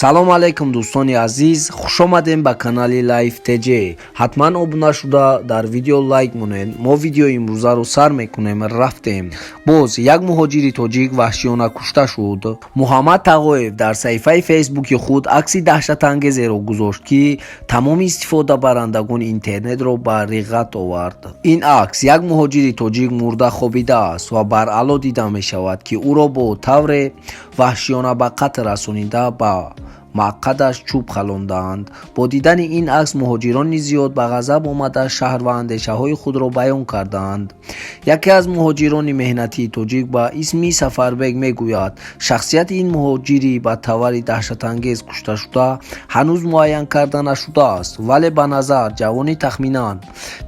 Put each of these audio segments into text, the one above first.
Салом алейкум, дӯстони азиз, хушомадем ба канали Лайф ТЖ. Ҳатман обуна шуда, дар видео лайк монед. Мо видеои имрӯзаро сар мекунем. Рафтем. Боз як муҳоҷири тоҷик ваҳшиёна кушта шуд. Муҳаммад Тағоев дар саҳифаи Фейсбуки худ акси даҳшатангезеро гузошт, ки тамоми истифодабарандагони интернетро ба риғғат овард. Ин акс як муҳоҷири тоҷик мурда хобидааст ва баръало дида мешавад, ки ӯро бо тавре ваҳшиёна ба қатл расонида, ба маққадаш чӯб халондаанд. Бо дидани ин акс муҳоҷирони зиёд ба ғазаб омада, шарҳ ва андешаҳои худро баён кардаанд. Яке аз муҳоҷирони меҳнатии тоҷик ба исми Сафарбек мегӯяд: шахсияти ин муҳоҷири ба таври даҳшатангез кушташуда ҳанӯз муайян карда нашудааст, вале ба назар ҷавони тахминан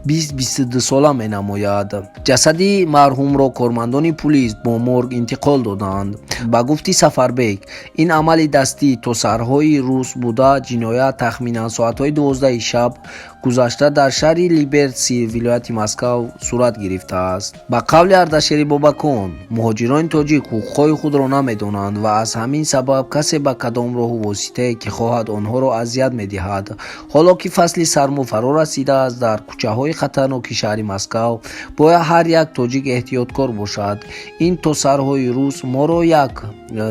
20-22 сола менамояд. Ҷасади марҳумро кормандони пулис бо морг интиқол доданд. Ба гуфти Сафарбек, ин амали дастии тосарҳои рус буда, ҷиноят тахминан соатҳои 12-и шаб гузашта дар шаҳри Либертси, вилояти Москав, сурат гирифтааст. Ба қавли Ардашери Бобакон, муҳоҷирони тоҷик ҳуқуқҳои худро намедонанд ва аз ҳамин сабаб касе ба кадом роҳу воситае ки хоҳад, онҳоро азият медиҳад. Ҳоло ки фасли сармо фаро расидааст, дар кӯчаҳои хатарноки шаҳри Москав бояд ҳар як тоҷик эҳтиёткор бошад. Ин тосарҳои рус моро як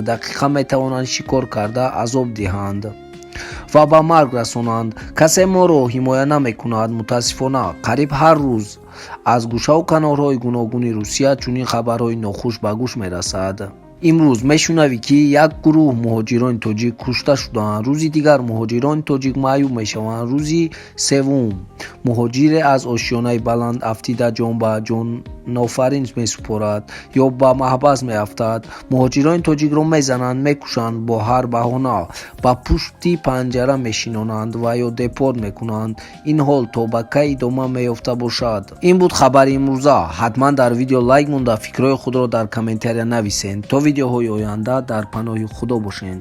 дақиқа метавонанд шикор карда, азоб диҳанд ва ба марг расонанд. Касе моро ҳимоя намекунад. Мутаассифона, қариб ҳар рӯз аз гӯшаву канорҳои гуногуни Русия чунин хабарҳои нохуш ба гӯш мерасад. Имрӯз мешунавӣ, ки як гурӯҳ муҳоҷирони тоҷик кушта шудаанд, рӯзи дигар муҳоҷирони тоҷик маъюб мешаванд, рӯзи севум муҳоҷире аз ошёнаи баланд афтида, ҷон ба ҷонофарин месупорад ё ба маҳбас меафтад. Муҳоҷирони тоҷикро мезананд, мекушанд, бо ҳар баҳона ба пушти панҷара мешинонанд ва ё депорт мекунанд. Ин ҳол то ба кай идома меёфта бошад? Ин буд хабари имрӯза. Ҳатман дар видео лайк монда, фикрҳои худро дар комментария нависед. То видеоҳои оянда дар паноҳи Худо бошед.